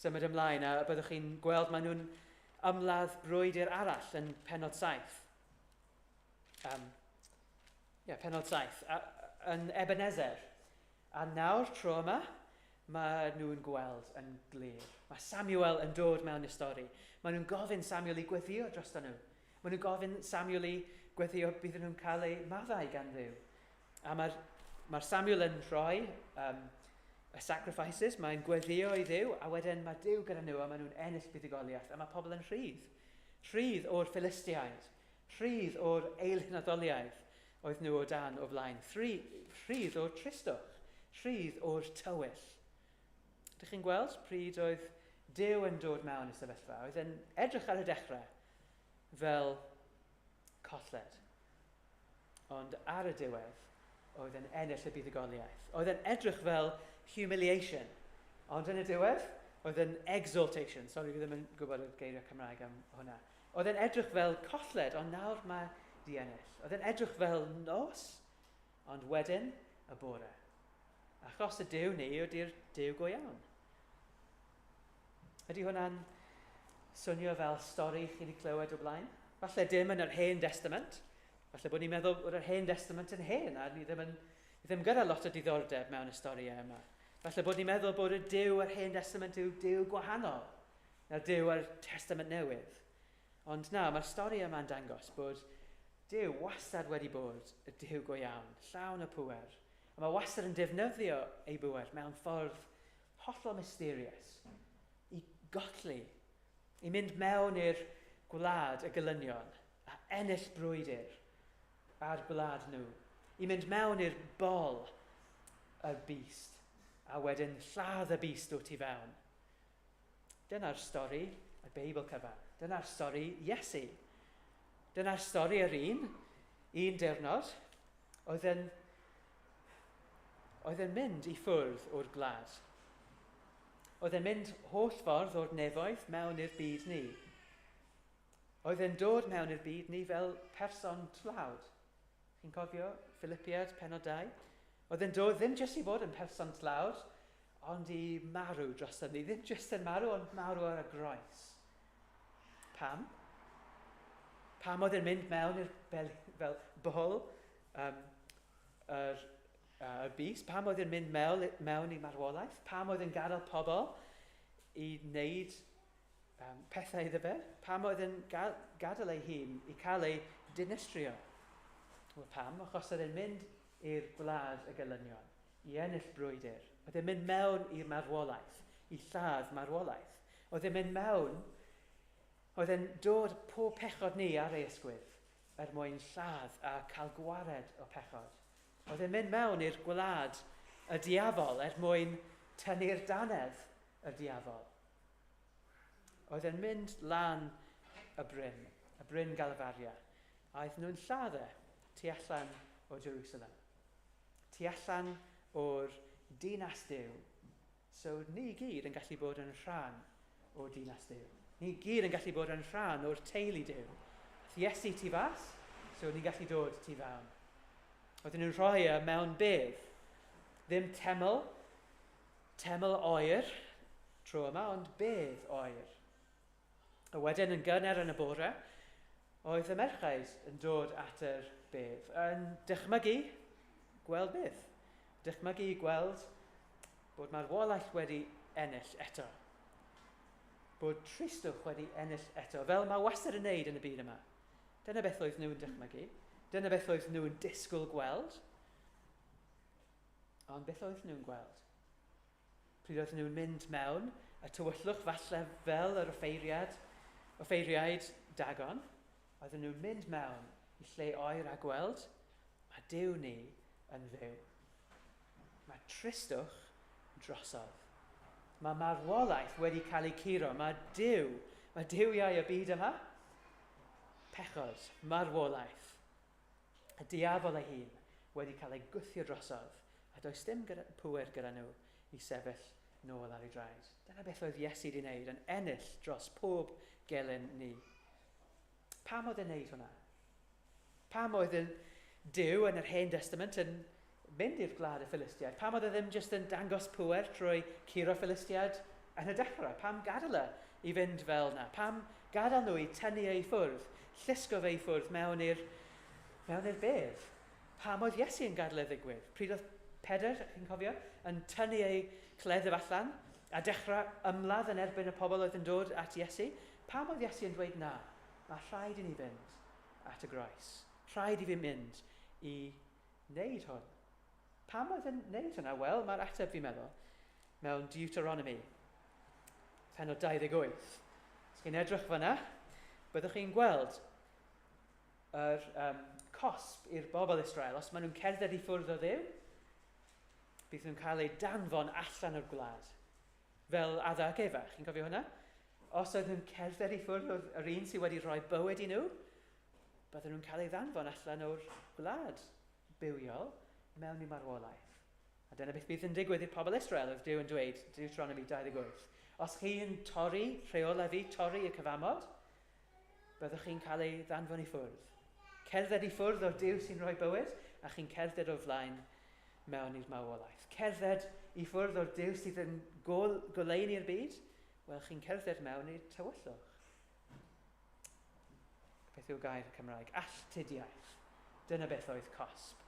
Symud ymlaen a byddwch chi'n gweld maen nhw'n ymladd brwydr arall yn pennod 7. Pennod 7, yn Ebenezer. A nawr tro yma, mae nhw'n gweld yn glir. Mae Samuel yn dod mewn i stori. Mae nhw'n gofyn Samuel i gweddio drosto nhw. Mae nhw'n gofyn Samuel i gweddio bydd nhw'n cael eu maddau gan Dduw. A mae'r Samuel yn rhoi y sacrifices, mae'n gweddio i Dduw, a wedyn mae Duw gyda nhw a maen nhw'n ennill buddugoliaeth, a mae pobl yn rhydd. Rhydd o'r Philistiaid, rhydd o'r eilhunaddoliaeth oedd nhw o dan o flaen, rhydd o'r tristwch, rhydd o'r tywyll. Dych chi'n gweld pryd oedd Duw yn dod mewn i sefyllfa? Oedd yn edrych ar y dechrau fel colled. Ond ar y diwedd, oedd yn ennill y buddugoliaeth. Oedd yn edrych fel humiliation. Ond yn y diwedd, oedd yn exaltation. Sorry, fi ddim yn gwybod y geiriau Cymraeg am hwnna. Oedd yn edrych fel colled, ond nawr mae di ennill. Oedd yn edrych fel nos, ond wedyn y bore. Achos y Duw ni ydy'r Duw go iawn. Ydy hwnna'n swnio fel stori chi wedi clywed o blaen? Falle dim yn yr Hen Testament. Falle bod ni'n meddwl bod yr Hen Testament yn hen a ni ddim gyda lot o diddordeb mewn y storïau yma. Falle bod ni'n meddwl bod y Duw yr Hen Testament yw Duw gwahanol na'r Duw yr Testament Newydd. Ond na, mae'r stori yma'n dangos bod Duw wastad wedi bod y Duw go iawn, llawn o pŵer. A mae wastad yn defnyddio ei bŵer mewn ffordd hollol mysterious i golli, i mynd mewn i'r gwlad y gelynion a ennill brwydr ar gwlad nhw, i mynd mewn i'r bol y beast a wedyn lladd y beast o tu fewn. Dyna'r stori y Beibl cyfan. Dyna'r stori Iesu. Dyna'r stori yr un diwrnod oedd yn mynd i ffwrdd o'r gwlad. Oedd yn mynd holl ffordd o'r nefoedd mewn i'r byd ni. Oedd yn dod mewn i'r byd ni fel person tlawd. Chi'n cofio Philippiad pennod 2? Oedd yn dod ddim jyst i fod yn person tlawd, ond i marw dros ni. Ddim jyst yn marw, ond marw ar y groes. Pam? Pam oedd yn mynd mewn i'r fel bol y bys? Pam oedd yn mynd mewn i marwolaeth? Pam oedd yn gadael pobl i wneud pethau iddo fe? Pam oedd yn gadael ei hun i cael ei dinistrio? Wel, pam? Achos oedd e'n mynd i'r gwlad y gelynion, i ennill brwydr. Oedd e'n mynd mewn i'r marwolaeth, i lladd marwolaeth. Oedd e'n mynd mewn, oedd e'n dod pob pechod ni ar ei ysgwydd, er mwyn lladd a cael gwared o pechod. Oedd e'n mynd mewn i'r gwlad y diafol er mwyn tynnu'r dannedd y diafol. Oedd e'n mynd lan y bryn y Bryn Galfaria, a aethon nhw'n lladd e tu allan o Jerusalem. Tu allan o'r dinas Duw. So ni gyd yn gallu bod yn rhan o dinas Duw. Ni gyd yn gallu bod yn rhan o'r teulu Duw. Ath Iesu tu fas, so ni'n gallu dod tu fewn. Oedden nhw'n rhoi e mewn bedd. Ddim teml, teml oer tro yma, ond bedd oer. A wedyn yn gynnar yn y bore, oedd y merchaid yn dod at yr bedd, yn dychmygu gweld beth. Dychmygu gweld bod marwolaeth wedi ennill eto. Bod tristwch wedi ennill eto, fel mae wastad yn neud yn y byd yma. Dyna beth oedd nhw'n dychmygu. Dyna beth oedd nhw'n disgwyl gweld. Ond beth oedd nhw'n gweld? Pryd oedd nhw'n mynd mewn y tywyllwch, falle fel yr offeiriad, offeiriaid Dagon, oedden nhw'n mynd mewn i lle oer a gweld, mae Duw ni yn fyw. Mae tristwch drosodd. Mae marwolaeth wedi cael ei curo. Mae Duw, mae duwiau y byd yma, pechod, marwolaeth, y diafol ei hun wedi cael ei gwthio drosodd, a does dim gyda, pŵer gyda nhw i sefyll nôl ar ei draed. Dyna beth oedd Iesu wedi wneud, yn ennill dros pob gelyn ni. Pam oedd e'n wneud hwnna? Pam oedd yn Duw yn yr Hen Testament yn mynd i'r gwlad y Philistiaid? Pam oedd e ddim jyst yn dangos pŵer trwy curo Philistiaid yn y dechrau? Pam gadael e i fynd fel na? Pam gadael nhw i tynnu ei ffwrdd, llusgo fe i ffwrdd mewn i'r mewn i'r bedd? Pam oedd Iesu yn gadael e ddigwydd? Pryd oedd Pedr, chi'n cofio, yn tynnu ei cleddyf allan a dechrau ymladd yn erbyn y pobl oedd yn dod at Iesu? Pam oedd Iesu yn dweud na? Mae rhaid i ni fynd at y groes. Rhaid i fi mynd i wneud hwn. Pam oedd yn wneud hwnna? Wel, mae'r ateb fi'n meddwl mewn Deuteronomy, pennod 28. Os chi'n edrych fyna, byddwch chi'n gweld yr cosb i'r bobl Israel. Os maen nhw'n cerdded i ffwrdd o Dduw, bydd nhw'n cael eu danfon allan o'r gwlad. Fel Adda ac Efa, chi'n cofio hwnna? Os oedd nhw'n cerdded i ffwrdd o'r yr un sydd wedi rhoi bywyd i nhw, bydden nhw'n cael eu ddanfon allan o'r gwlad bywiol mewn i marwolaeth. A dyna beth bydd yn digwydd i'r pobl Israel, oedd Duw yn dweud, Deuteronomy 28. Os chi'n torri rheolau fi, torri y cyfamod, byddwch chi'n cael ei ddanfon i ffwrdd. Cerdded i ffwrdd o'r Duw sy'n rhoi bywyd, a chi'n cerdded o'r flaen mewn i'r marwolaeth. Cerdded i ffwrdd o'r Duw sydd yn gol, goleuni'r byd, wel, chi'n cerdded mewn i'r tywyllwch. Beth yw gair Cymraeg? Alltudiaeth. Dyna beth oedd cosb.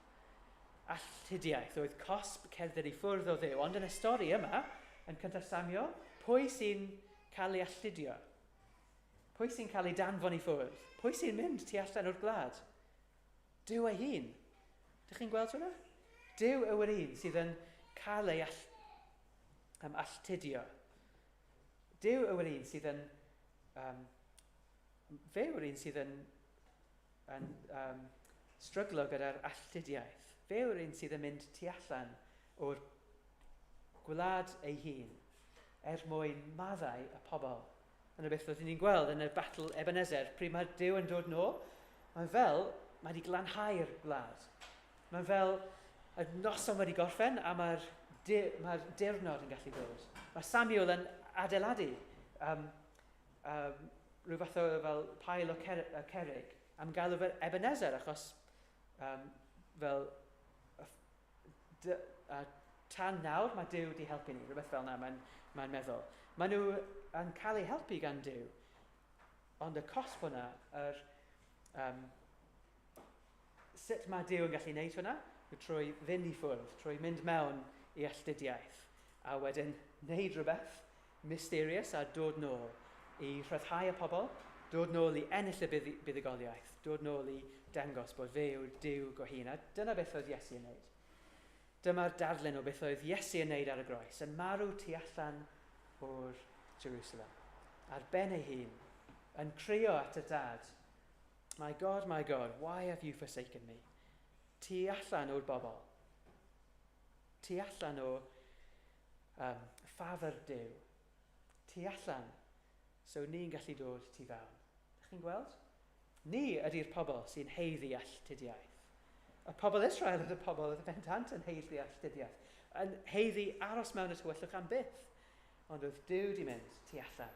Alltudiaeth oedd cosb cerdded i ffwrdd o Dduw. Ond yn y stori yma, yn cyntaf Samuel, pwy sy'n cael ei alltudio? Pwy sy'n cael ei danfon i ffwrdd? Pwy sy'n mynd tu allan o'r gwlad? Duw ei hun. Dych chi'n gweld hwnna? Duw yw'r un sydd yn cael ei all, alltudio. Duw yw'r un sydd yn... fe yw'r un sydd yn, yn stryglo gyda'r alltudiaeth. Fe yw'r un sydd yn mynd tu allan o'r gwlad ei hun er mwyn maddau y pobl. Dyna beth rydyn ni'n gweld yn y battle Ebenezer. Pryd mae Duw yn dod nôl, mae'n fel mae wedi glanhau'r gwlad. Mae'n fel y noson wedi gorffen a mae'r mae diwrnod yn gallu dod. Mae Samuel yn adeiladu rhyw fath o fel pail o cer cerig am galw fel Ebenezer achos fel tan nawr mae Duw wedi helpu ni, rhywbeth fel yna mae'n mae meddwl. Maen nhw yn cael eu helpu gan Duw, ond y cosb hwnna, yr, sut mae Duw yn gallu gwneud hwnna? Yw trwy fynd i ffwrdd, trwy mynd mewn i alltudiaeth, a wedyn wneud rhywbeth mysterious a dod nôl i rhyddhau y pobl, dod nôl i ennill y buddugoliaeth, dod nôl i dangos bod fe yw'r Duw go hun. A dyna beth oedd Iesu yn wneud. Dyma'r darlun o beth oedd Iesu yn wneud ar y groes, yn marw tu allan o'r Jerusalem. Ar ben ei hun, yn crio at y dad, My God, my God, why have you forsaken me? Tu allan o'r bobl. Tu allan o ffafr Duw. Tu allan. So ni'n gallu dod tu fewn. Ydych chi'n gweld? Ni ydy'r pobl sy'n heiddi alltudiaeth. Y pobl Israel oedd y pobl oedd y bendant yn heiddi alltudiaeth. Yn heiddi aros mewn y tywyllwch am byth. Ond oedd Duw di mynd tu allan.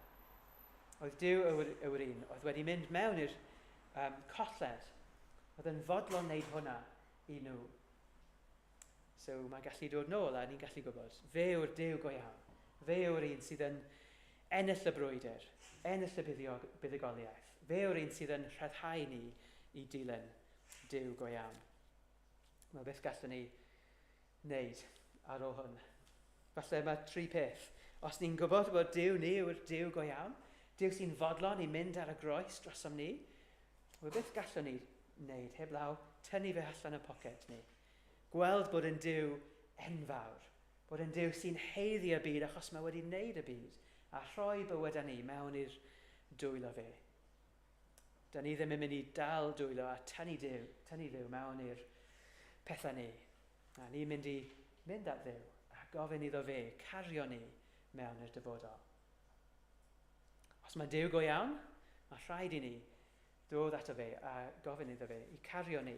Oedd Duw yw'r, yw'r un oedd wedi mynd mewn i'r colled. Oedd yn fodlon wneud hwnna i nhw. So mae'n gallu dod nôl a ni'n gallu gwybod. Fe yw'r Duw go iawn. Fe yw'r un sydd yn ennill y brwydr, ennill y buddugoliaeth. Fe yw'r un sydd yn rhyddhau ni i dilyn Duw go iawn. Mae beth gallwn ni wneud ar ôl hwn. Falle mae tri peth. Os ni'n gwybod bod Duw ni yw'r Duw go iawn, Duw sy'n fodlon i mynd ar y groes drosom ni, wel beth gallwn ni wneud heblaw tynnu fe allan y poced ni. Gweld bod yn Duw enfawr, bod yn Duw sy'n heiddi y byd achos mae wedi wneud y byd a rhoi bywyd â ni mewn i'r dwylo fe. Da ni ddim yn mynd i dal dwylo a tynnu Duw, tynnu Dduw mewn i'r pethau ni. A ni'n mynd i mynd at Dduw a gofyn iddo fe cario ni mewn i'r dyfodol. Os mae Duw go iawn, mae rhaid i ni dod ato fe a gofyn iddo fe i cario ni.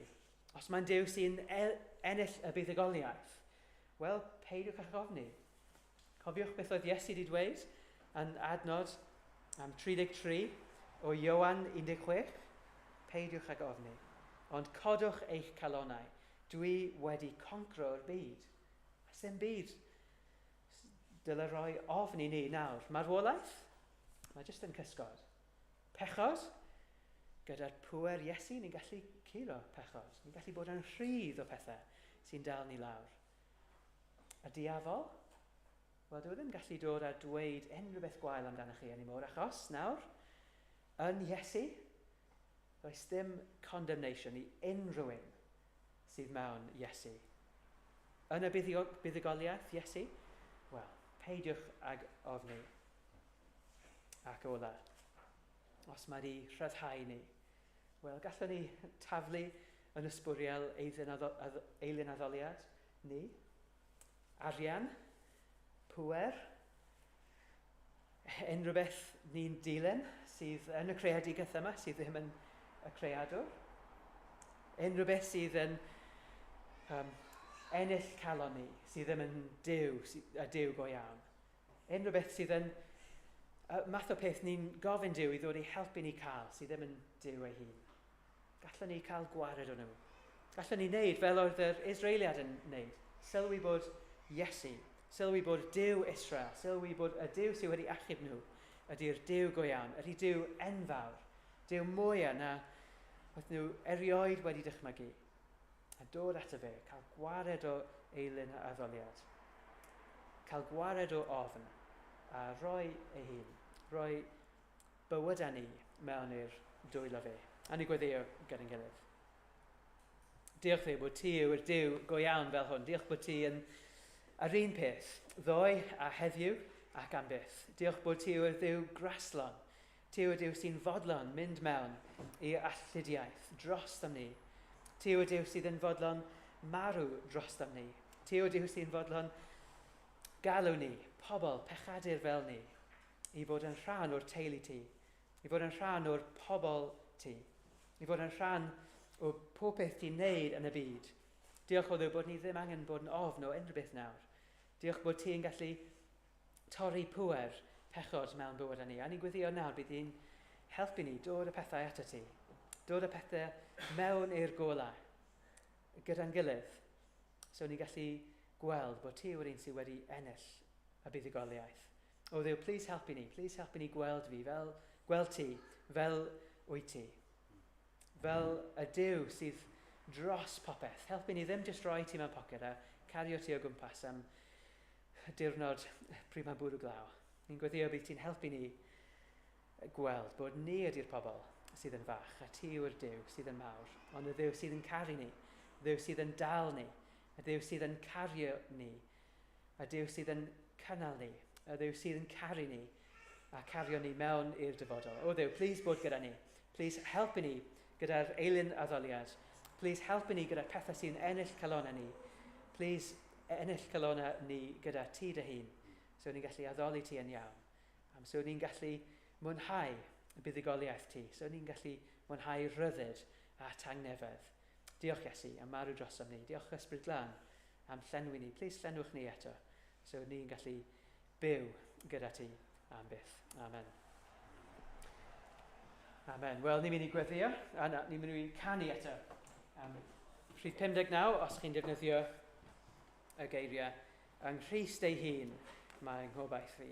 Os mae'n Duw sy'n ennill y buddugoliaeth, wel, peidiwch â chofni. Cofiwch beth oedd Iesu wedi dweud yn adnod am 33 o Ioan 16? Peidiwch ag ofni, ond codwch eich calonau. Dwi wedi concro'r byd. A sy'n byd dyle roi ofn i ni nawr. Marwolaeth? Mae jyst yn cysgod. Pechod? Gyda'r pŵer Iesu, ni'n gallu curo pechod. Ni'n gallu bod yn rhydd o pethau sy'n dal ni lawr. A diafol? Wel, dwi ddim gallu dod a dweud unrhyw beth gwael amdano chi anymore, achos nawr, yn Iesu, does dim condemnation i unrhyw un sydd mewn Iesu. Yn y buddugoliaeth Iesu, wel, peidiwch ag ofni. Ac ola, os mae wedi rhyddhau ni, wel, gallwn ni taflu yn ysbwriel eilun addoliad ni, arian, pŵer, unrhyw beth ni'n dilyn sydd yn y creadigaeth yma, sydd ddim yn y creadwr. Unrhyw beth sydd yn ennill calon ni, sydd ddim yn Duw, y Duw go iawn. Unrhyw beth sydd yn y math o peth ni'n gofyn Duw i ddod i helpu ni cael, sydd ddim yn Duw ei hun. Gallwn ni cael gwared o nhw. Gallwn ni wneud fel oedd yr Israeliad yn wneud. Sylwi bod Iesu, sylwi bod Duw Israel, sylwi bod y Duw sydd wedi achub nhw ydy'r Duw go iawn, ydy Duw enfawr, Duw mwyaf na oedd nhw erioed wedi dychmygu. A dod ato fe, cael gwared o eilun a addoliad, cael gwared o ofn, a rhoi ei hun, rhoi bywyd â ni mewn i'r dwylo fe. A ni gweddio gyda'n gilydd. Diolch Dduw bod ti yw'r Duw go iawn fel hwn. Diolch bod ti yn yr un peth, ddoe a heddiw ac am byth. Diolch bod ti yw'r Dduw graslon. Ti yw'r Duw sy'n fodlon mynd mewn i alltudiaeth dros am ni. Ti yw'r Duw sydd yn fodlon marw dros am ni. Ti yw'r Duw sy'n fodlon galw ni, pobl, pechadur fel ni, i fod yn rhan o'r teulu ti, i fod yn rhan o'r pobl ti, i fod yn rhan o pob peth ti'n neud yn y byd. Diolch o Dduw bod ni ddim angen bod yn ofn o unrhyw beth nawr. Diolch bod ti'n gallu torri pŵer pechod mewn bywyd â ni. A ni'n gweddio nawr bydd hi'n helpu ni dod y pethau ato ti. Dod y pethau mewn i'r golau gyda'n gilydd. So ni'n gallu gweld bod ti yw'r un sydd wedi ennill y buddugoliaeth. O Dduw, please helpu ni. Please helpu ni gweld fi fel, gweld ti fel wyt ti. Fel y Duw sydd dros popeth. Helpu ni ddim jyst rhoi ti mewn poced a cario ti o gwmpas am diwrnod pryd mae'n bwrw glaw. Ni'n gweddio bydd ti'n helpu ni gweld bod ni ydy'r pobl sydd yn fach a ti yw'r Duw sydd yn mawr, ond y Dduw sydd yn caru ni, y Dduw sydd yn dal ni, y Dduw sydd yn cario ni, y Duw sydd yn cynnal ni, y Dduw sydd yn caru ni a cario ni mewn i'r dyfodol. O Dduw, please bod gyda ni. Please helpu ni gyda'r eilun addoliad. Please helpu ni gyda'r pethau sy'n ennill calonau ni. Please ennill calonau ni gyda ti dy hun, so ni'n gallu addoli ti yn iawn. So ni'n gallu mwynhau y buddugoliaeth ti. So ni'n gallu Mwynhau rhyddid a tangnefedd. Diolch Iesu am marw drosom ni. Diolch Ysbryd Glân am llenwi ni. Plis llenwch ni eto, so ni'n gallu byw gyda ti am byth. Amen. Amen. Wel, ni'n mynd i gweddio, a na, ni'n mynd i canu eto. Rhif 59, os chi'n defnyddio y geiriau, yng Nghrist ei hun, mae nghobaith fi.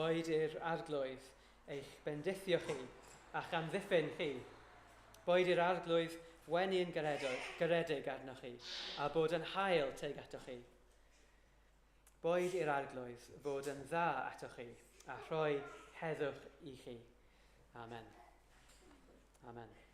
Boed i'r Arglwydd eich bendithio chi a'ch amddiffyn chi. Boed i'r Arglwydd Wenu'n garedig arnoch chi a bod yn hael teg atoch chi. Boed i'r Arglwydd fod yn dda atoch chi a rhoi heddwch i chi. Amen. Amen.